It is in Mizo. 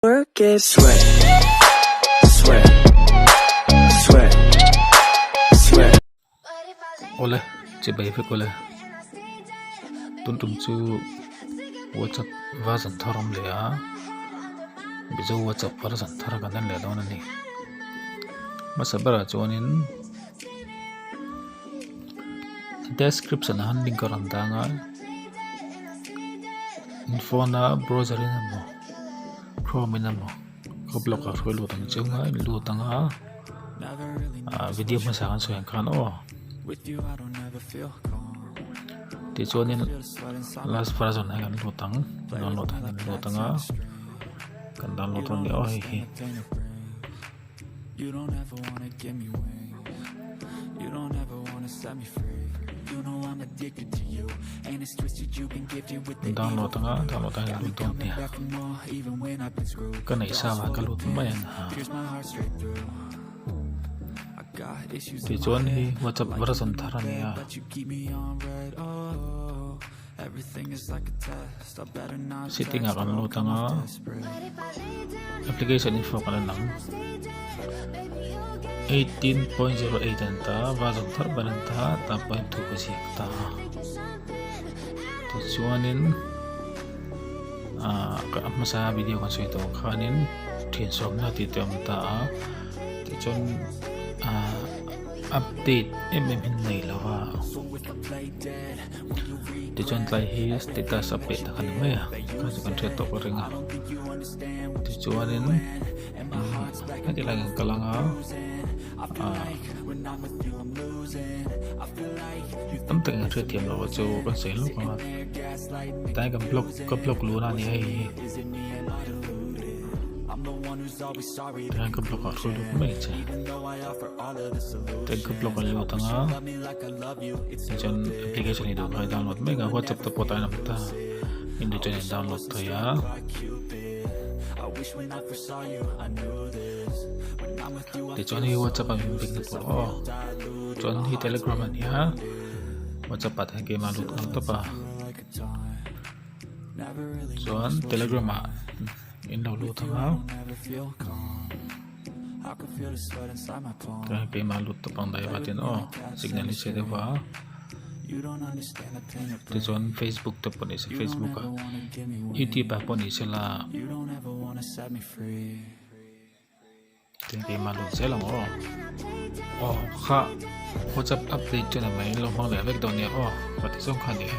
Work it, sweat, sweat, sweat, sweat. Awle, chibai vek awle. Tun tum chu WhatsApp version thar awm leh a, Mizo WhatsApp version thar kan en leh dawn a ni. Hmasa berah chuanin description ah han link a rawn dang a, in phone a browser in emaw Chrome in emaw ka blog ah hruai lut ang chiang a in lut ang a ah video hmasa kan sawi ang khan aw tichuanin last version ah hian kan lut ang download ah hian kan lut ang a kan download dawn ni aw hei hi. Download anga download ah hian lut dawn nia ka neih sa vang ka lut mai ang ha tichuan hei whatsapp version thar a ni a. Setting ah kan lut ang a application info kan en ang 18.08 an ta a version thar ber an ta a tah pawh hian thu ka ziak ta a tichuanin ah a hmasa video kan sawi tawh ang khanin thian sawmna tih te a awm ta a tichuan ah update em em hi nei lo va. Tichuan tlai hi status update a kha ni mai a kha chu kan hriat tawh ka ring a tichuanin heti lai kan kal anga ah tam takin kan hriatthiam loh chu kan sawi lawk ang a tlai kan blog ka blog luhna a ni a hei hi. Tihian ka blog ah hruai lut mai che tihian ka blog a lut anga tichuan application hi duh hnuai download mek a whatsapp te pawh tah hian a awm ta in duh chuan in download thei a. Tichuan hei whatsapp a min bik na tur aw chuan hei telegram a nia whatsapp ah te hian keimah lut nghal tawp a chuan telegram ah. In lo lut ang a chuan keimah lut tawp ang daih vatin aw signal hi chhe deuh a tichuan facebook te pawh ni se facebook ah youtube ah pawh ni se la tin keimah lut zel ang aw aw kha whatsapp update chu ni mai lo hmang leh vek dawn nia aw ka ti zawng kha a ni e.